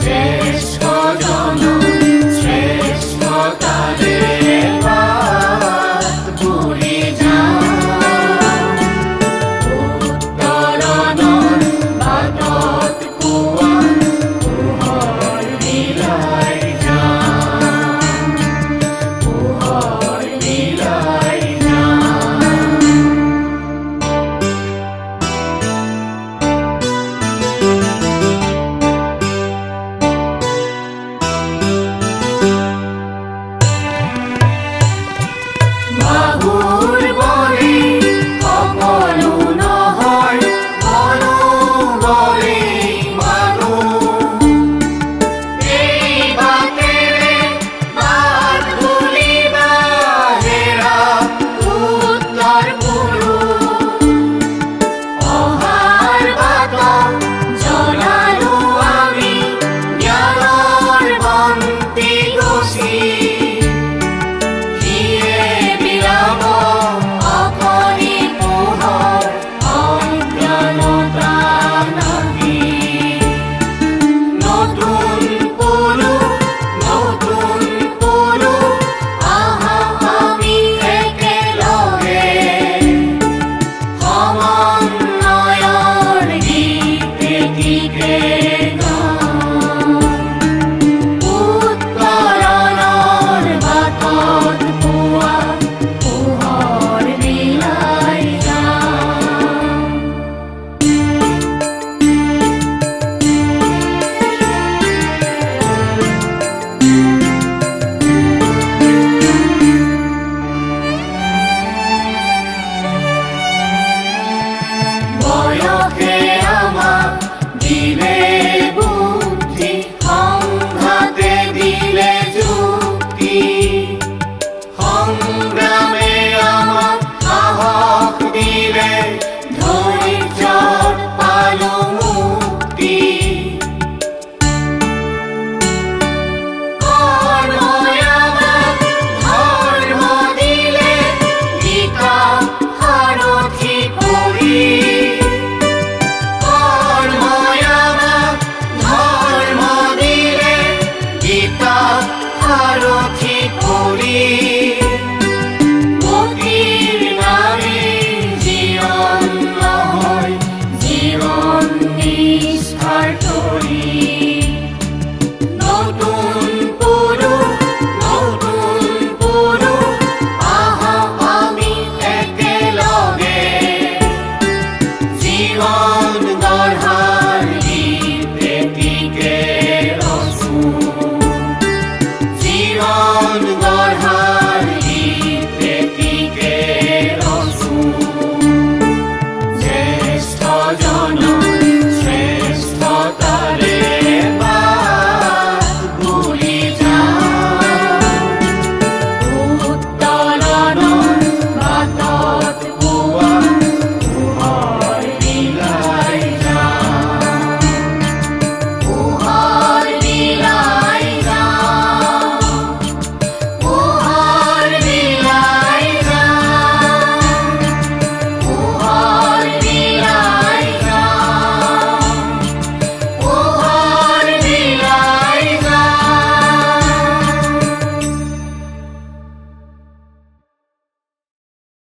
জ্যেষ্ঠজন শ্ৰেষ্ঠতাৰে বাট বুলি যাওঁ। উত্তৰণৰ বাটত পোৱা পোহৰ বিলাই যাওঁ, পোহৰ বিলাই যাওঁ। বাহুৰ বলে সকলো নহয়, মনোবলে মানুহ। এই বাটেৰে বাট বুলিবা হেৰা উত্তৰ পুৰুষ। অহাৰ বাটত জ্বলালো আমি জ্ঞানৰ বন্তি গছি। সিয়ে বিলাব অকণি পোহৰ অজ্ঞানতা নাহি। নতুন পুৰুষ, নতুন পুৰুষ, আহা আমি একেলগে সমন্বয়ৰ গীত এটিকে গাওঁ। উত্তৰণৰ বাটত পোৱা পোহৰ বিলাই যাওঁ। বয়সে আমাক দিলে বুদ্ধি, সংঘাতে দিলে যুক্তি। সংগ্ৰামে আমাক সাহস দিলে, ধৈৰ্যত পালো মুক্তি। কৰ্মই আমাক ধৰ্ম দিলে, গীতা সাৰথি কৰি। কৰ্মই আমাক ধৰ্ম দিলে, গীতা সাৰথি